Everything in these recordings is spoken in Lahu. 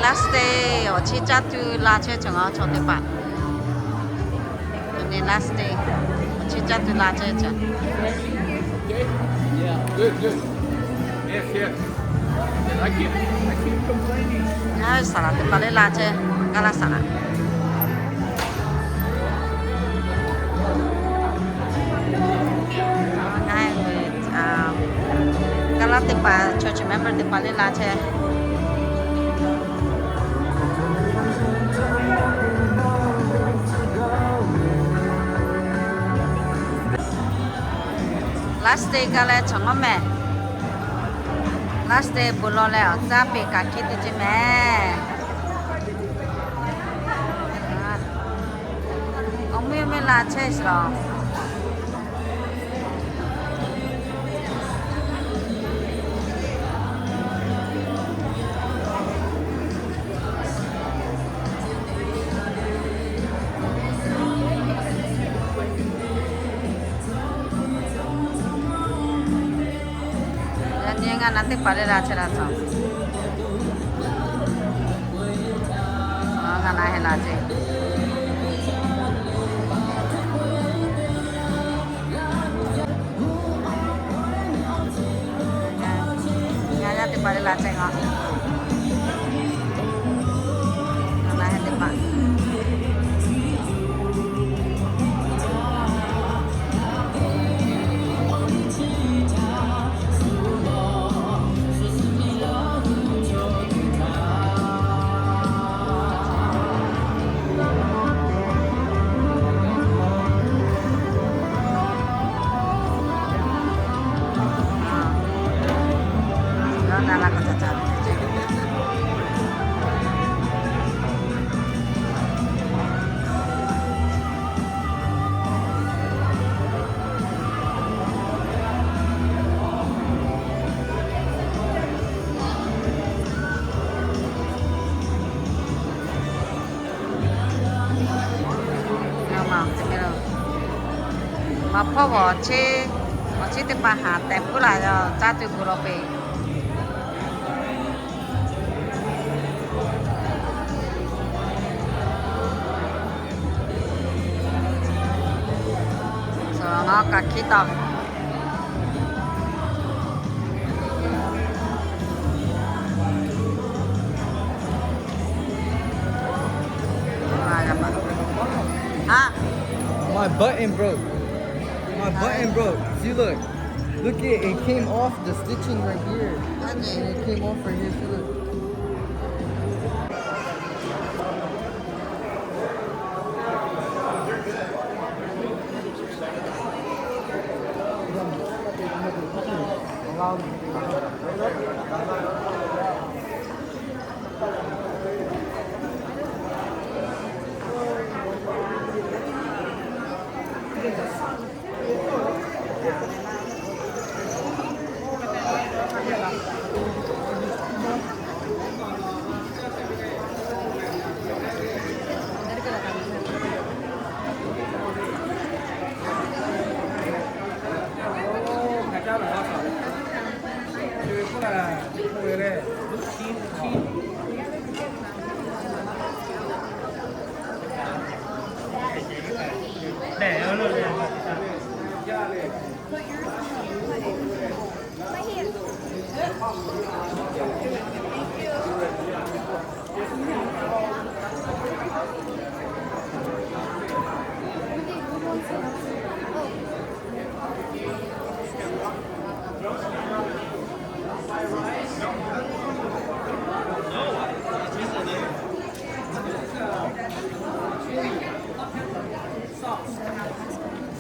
Last day awˬ chi caˇ tuˬ la chehˇ cawˬ ngaˬ chaw teˇ hpaˍ. Last day awˬ chi caˇ tuˬ la chehˇ cawˬ. Saˍ laꞈ teˇ hpaˍ lehˬ la chehˇ, kaˇ laˇ saˍ laꞈ. Ngaˬ hui kaˇ laˇ teˇ hpaˍ, church member teˇ hpaˍ lehˬ la chehˇ. Last day gaˇ leh chaw ngawˉ mehˍ. Last day bon lawˬ leh awˬ caˇ peꞈ kaꞈ hk'e te ce mehˍ. Awˬ mvuhˇ mvuhˇ la chehˇ suhˍ. Yaꞈ nyi ngaˬ naˬ teˇ hpaˍ lehˬ la chehˇ la tcuh. Ngaˬ naˬ heˆ la chehˇ. Ngaˬ yaˇ teˇ hpaˍ lehˬ la chehˇ ngaˬ. Ngaˬ naˬ heˆ teˇ hpaˍ. Maˍ hpawˇ g'awˬ cheˇ, awˬ cheˇ teˇ hpaˍ haˍ tehꞈ puiˉ laˬ yaˇ caˇ tuˬ gu lawˬ peꞈ. Ngaˬ kaꞈ hkiˉ taw. Huh? My button broke. My button broke. See, look. Look it, it came off the stitching right here. Okay. And it came off right here. See, look.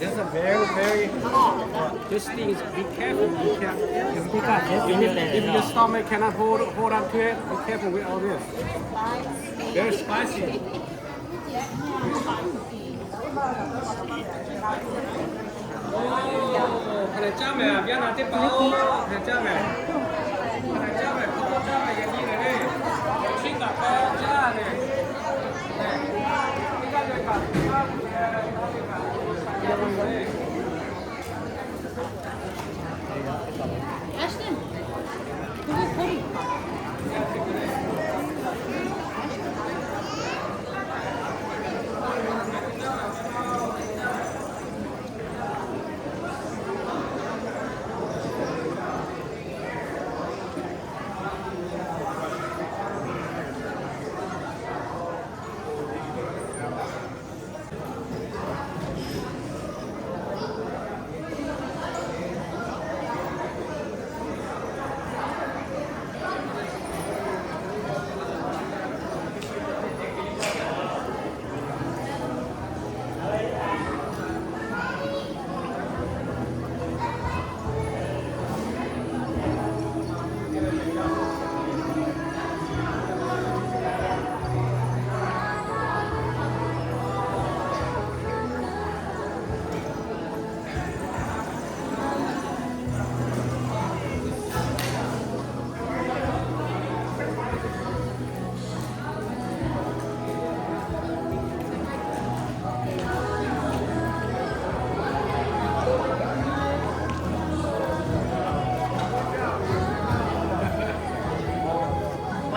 This is very, very hot. This thing is, be careful. You can't, if, if your stomach cannot hold, hold up to it, be careful with all this. Very spicy. Ashton, 그거 버리.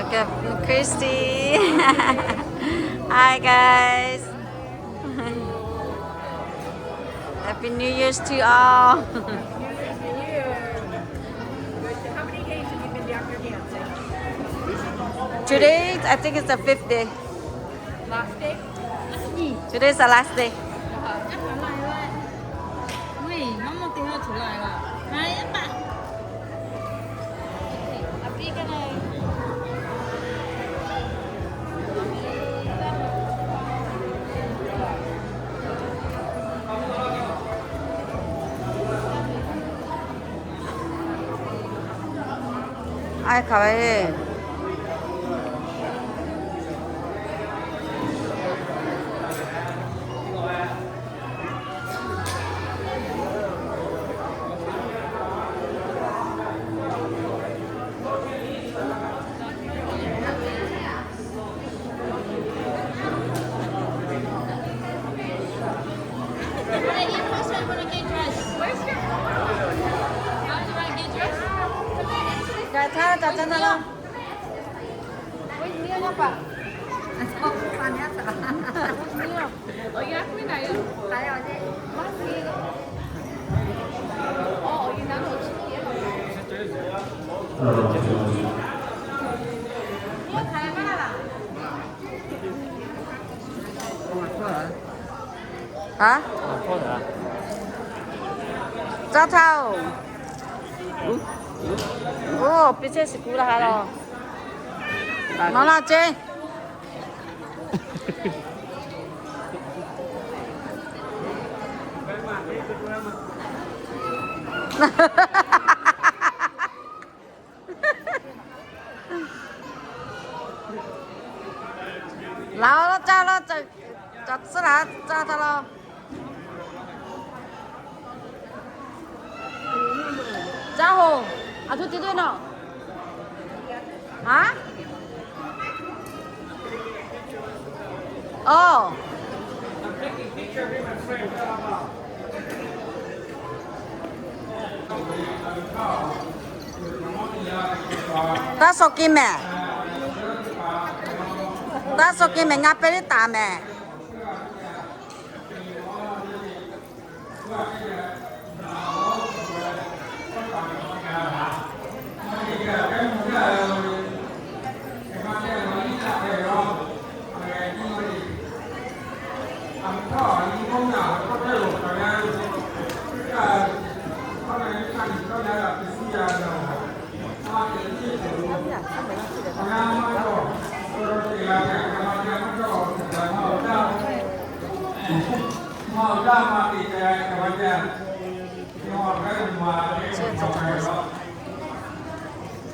Christy. Hi, guys. Happy New Year's to all. How many days have you been down here dancing? Today, I think it's the fifth day. Last day? Today's the last day. Ai hk'aˬ ve. Hả? Tao thao. Ô, phi chehˇ shiˍ kuˆ la ha lo. Nawˬ laˇ ceh. Laˬ lo caˇ lo, caˇ tcuhˉ laˬ caˇ htaˇ lo. Caˇ hoˬ, a htoꞈ te doˇ nawˬ. Haˉ? Oˇ. Taˇ sawˍ keh mehˍ. Taˇ sawˍ keh mehˍ, ngaˬ pehˇ liˇ taˍ mehˍ.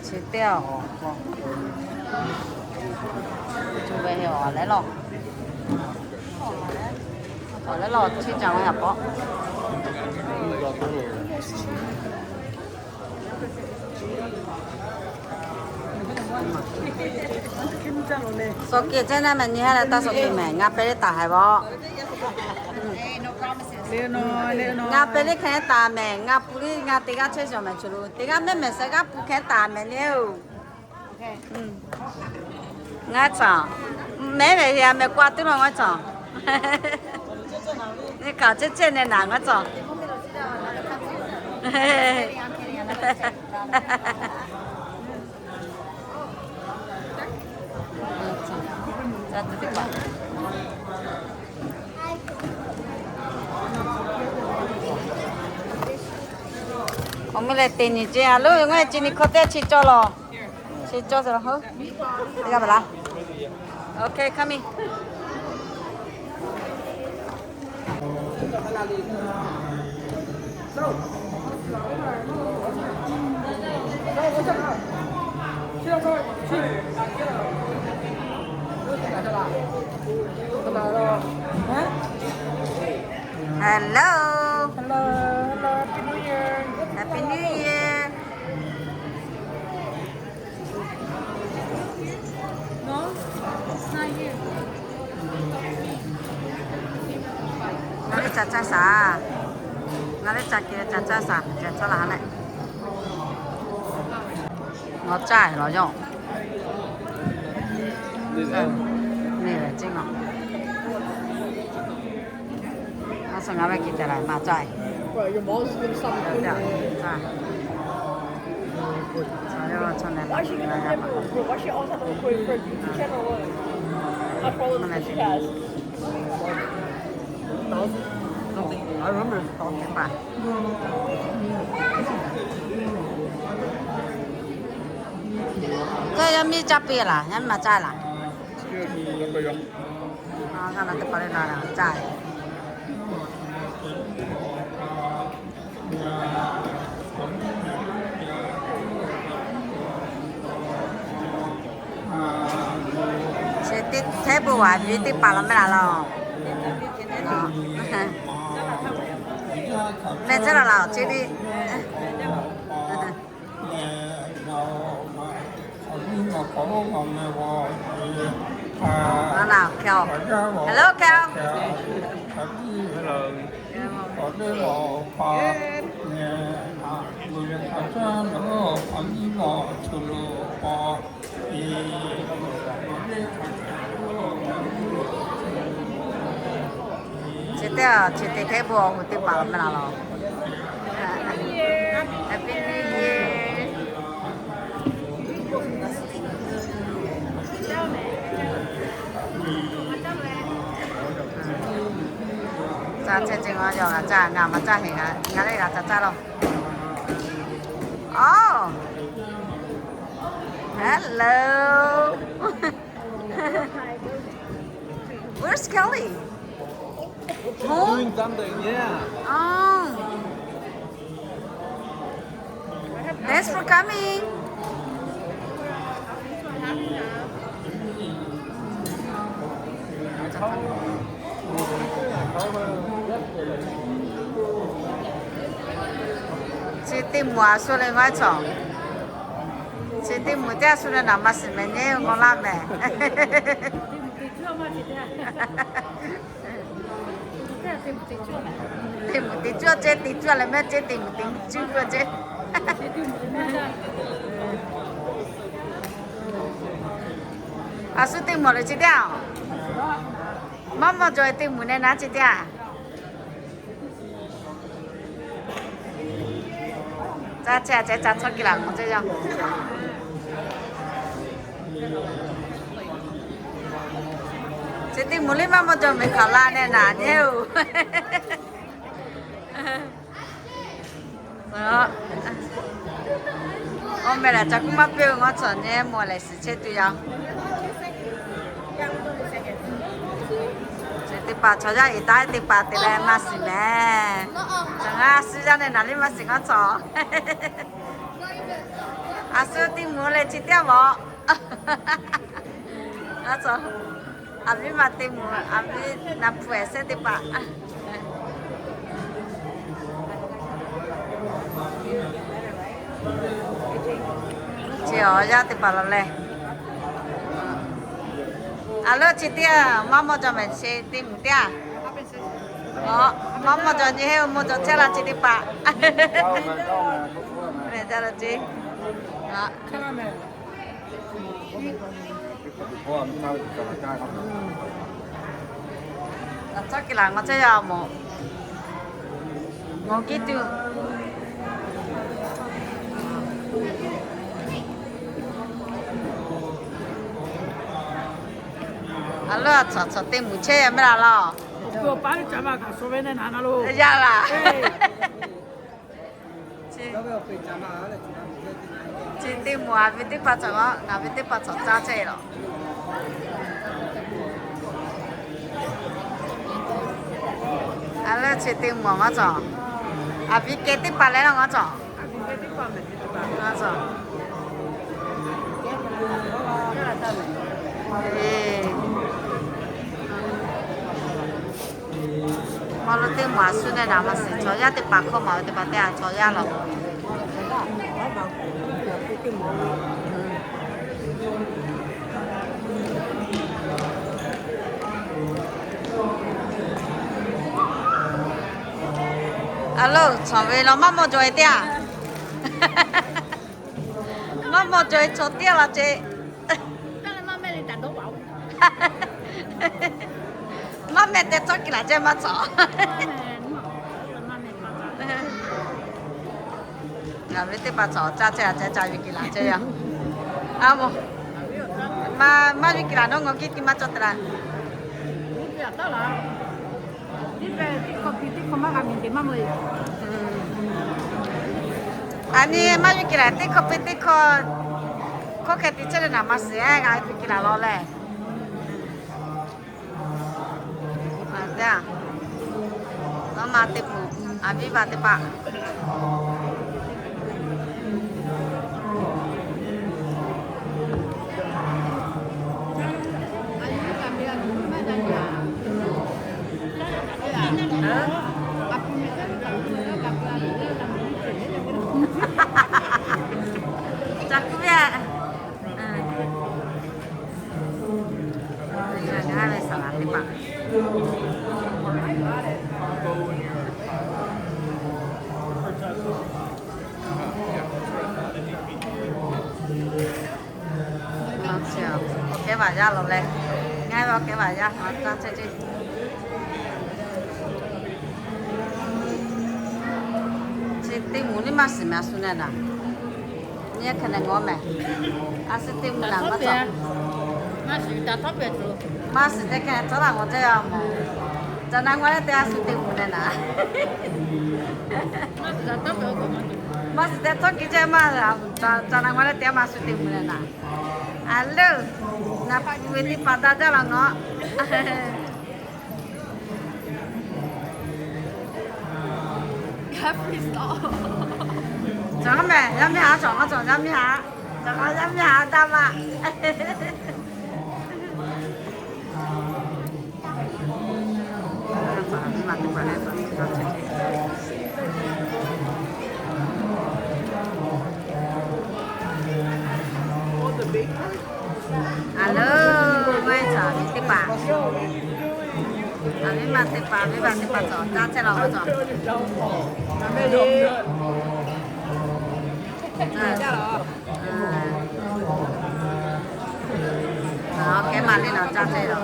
Chi teˇ awˬ k'o, tuˬ ve awˬ leh lawˬ, awˬ leh lawˬ chi caˍ ve a k'o. Sawˍ keh chehˇ naˇ mehˍ, nyi ha leh taˇ sawˍ keh mehˍ, ngaˬ pehˇ liˇ taˍ haiˬ vawˆ. Ngaˬ pehˇ liˇ hk'e taˍ mehˍ, ngaˬ pun liˇ ngaˬ teˇ g'aˇ chehˇ shawˍ mehˍ, chaw lo teˇ g'aˇ mehˉ mehˍ shehˍ g'aˇ pun hk'e taˍ mehˍ le oˬ. Ngaˬ tcuhˍ mehˉ ve a mehˍ k'oˆ a tuˉ lo ngaˬ tcuhˍ. Nyi kaꞈ chehˇ chehˇ neh naˍ ngaˬ tcuhˍ. Awˬ meh leh teˇ nyi ce a lo ngaˬ chi nyi hkawˇ teˇ chi cawˇ lawˬ. Chi cawˇ se la hu. Teˇ g'aˇ baˬ la. Okay, come in. Hello. Hello, hello, Happy New Year. Happy New Year. No, it's not here. Ngaˬ leh ca caˇ shaˍ. Ngaˬ leh ca keh ca caˇ shaˍ, ca caˇ la ha leh. Ngaˬ caˇ lo yoˬ. Neˇ ve ceˇ ma. A shu ngaˬ ve kiꞈ te la ma caˇ. Teˇ hpaˍ, yaˇ miˇ caˇ piˇ laˬ, yaˇ miˇ ma caˇ laˬ. G'a na teˇ hpaˍ le la caˇ. Chi teˇ hteˉ pui waˬ ve teˇ hpaˍ laˬ mehˆ laˬ laˬ. Mehˆ chehˇ laˬ laˬ chi ve. Hello, Cal. Chi teˇ, chi teˇ hteˉ pui awˬ hui teˇ hpaˍ laˬ mehˆ laˬ laˬ. Happy New Year. Ca chehˇ ce ngaˬ yaw g'a caˇ, ngaˬ maˇ caˇ heˆ, ngaˬ lehˬ g'a ca caˇ law. Oh, hello. Where's Kelly? Home? Doing something, yeah. Oh. Thanks for coming. Chi teˇ moˍ a shu le ngaˬ chaw. Chi teˇ moˍ teˇ a shu le naˍ ma shiˍ mehˍ nyi ngaw laˇ mehˍ. Teˇ moˍ teˇ cuˇ ce, teˇ cuˇ leh mehˆ ce, teˇ moˍ teˇ cuˇ ce. A shu teˇ moˍ le chi teˇ a. Maˇ mawˇ jaw teˇ moˍ neh naˉ chi teˇ a. Ca chehˇ a ceh ca chawˇ kiˇ laˬ k'awꞈ ceh yaˇ. Chi teˇ moˍ liˇ maˇ mawˇ jaw mehˍ hk'aˬ la neh naˍ nyi oˬ. Awˬ meh lehˬ ca kuˇ maˇ piˇ ngaw chaw nyi mawˬ lehˬ shiˍ chehˇ tuˬ yaˇ. Chi teˇ hpaˍ chaw yaˇ iˍ taˉ teˇ hpaˍ te leh maˇ shiˍ mehˍ. Chaw ngaˬ suh yaˇ neh naˍ liˇ maˇ shiˍ ngaw chaw. A shu teˇ moˍ leh chi teˇ a mawˬ. Ngaˬ chaw, a viˉ ma teˇ moˍ, a viˉ naˍ hpu ehˍ sehˉ teˇ hpaˍ. Chi awˬ yaˇ teˇ hpaˍ laˬ leh. A leuˉ chi teˇ a maˇ mawˇ jaw mehˍ chi teˇ moˍ teˇ a. Maˇ mawˇ jaw nyi heˆ, mawˇ jaw chehˇ laˇ chi teˇ hpaˍ. Mehˍ jaˇ laˇ ce. Tawˇ kiˇ laˬ ngaw chehˇ yaˇ mawˬ. Ngaˬ kiˇ tuˬ. A leuˉ a tsuhꞈ tsuhꞈ teˇ moˍ chehˇ yaˇ mehˍ laˬ laˇ. Yaˇ laˬ. Chi teˇ moˍ a viˉ teˇ hpaˍ tsuhꞈ, ngaˬ viˉ teˇ hpaˍ tsuhꞈ caˇ chehˇ laˬ. A leuˉ chi teˇ moˍ ngaˬ tsuhꞈ, a viˉ kehˬ teˇ hpaˍ leh laˇ ngaˬ tsuhꞈ. Maˇ lo teˇ maˬ shu neh naˍ maˇ shiˍ, chaw yaˇ teˇ hpaˍ hkawˇ maˍ ve teˇ hpaˍ teˇ a chaw yaˇ laˬ. A lo, chaw ve lo maˇ mawˇ jaw e teˇ a. Maˇ mawˇ jaw e chaw teˇ a la ce. Maˇ meh te tcuhˉ kiˬ laˬ ceh maˇ cawˬ. Ngaˬ ve teˇ hpaˍ cawˬ caˇ chehˇ a ceh ca ve kiˬ laˬ ceh yaˇ. A moˍ, maˇ ve kiˬ laˬ nawˉ ngaˬ kiˇ tiˇ maˇ cawˬ te laˇ. Aˬ nyi maˇ ve kiˬ laˬ teˇ hkawˇ piˇ teˇ hkawˇ, hkawˇ hkeh te chehˇ leh naˍ ma shiˍ-e g'a ve kiˬ laˬ law leh. Aˬ, teˇ, nawˉ ma teˇ moˍ, aˬ viˉ va teˇ hpaˍ. Ca kuˇ ve. Ngaˬ ve saˍ laˍ teˇ hpaˍ. Awˬ kehˉ vaꞈ yaˇ lawˬ leh, ngaˬ ve awˬ kehˉ vaꞈ yaˇ a caˇ chehˇ ceˇ. Chi teˇ moˍ liˇ maˇ shiˍ meh a shu neh naˍ. Nyi hk'e neh ngawˬ meh. A shu teˇ moˍ naˍ maˇ cawˬ. Maˇ shiˍ te hk'e tcuhˉ laˬ ngawˬ ceh yaˇ moˍ. Ca na ngawˬ leh te a shu teˇ moˍ neh naˍ. Maˇ shiˍ te tcuhˉ kiˬ ceh maˇ, ca na ngawˬ leh te a ma shu teˇ moˍ neh naˍ. A leuˬ, naˍ paˆ yuˬ ve teˇ hpaˍ daꞈ jaˇ laˬ nawˉ. Cawˬ meh, yaˇ miˇ haˉ cawˬ, maˇ cawˬ yaˇ miˇ haˉ. Cawˬ k'o yaˇ miˇ haˉ daꞈ maˇ. A leuˬ, maˇ heˆ caˬ miˇ teˇ hpaˍ. A miˇ ma teˇ hpaˍ, miˇ ma teˇ hpaˍ cawˬ caˇ chehˇ law cawˬ. Awˬ kehˉ maˇ liˇ naˍ caˇ chehˇ law.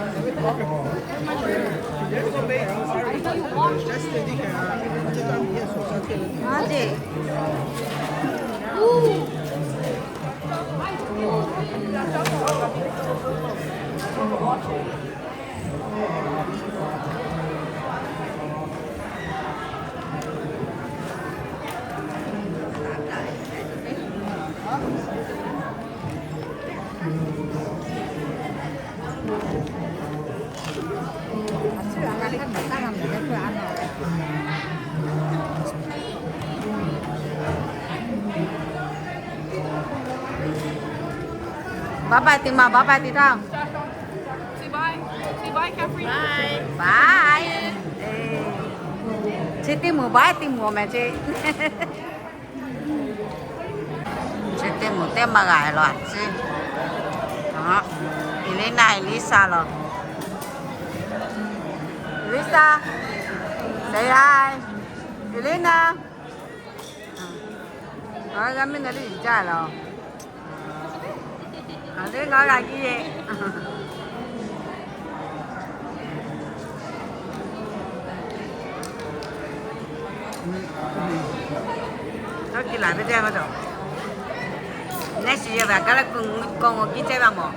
Bye bye teˇ ma, bye bye teˇ taˇ. Bye. Chi teˇ moˍ bye, teˇ moˍ meh ce. Chi teˇ moˍ teˇ maˇ g'a laˬ a ciˉ. Elena, Elisa laˬ. Elisa, say hi. Elena. Yaˇ miˇ na liˇ jaˇ laˬ. Aˬ, teˇ g'aˇ g'a kiˇ ve. Tawˇ kiˇ laˬ ve teˇ g'aˇ maˇ cawˬ. Neˇ shiˍ yehˬ ve a gaˇ leh k'o, k'awꞈ ngaˬ kiˇ cehˇ ve a mawˬ.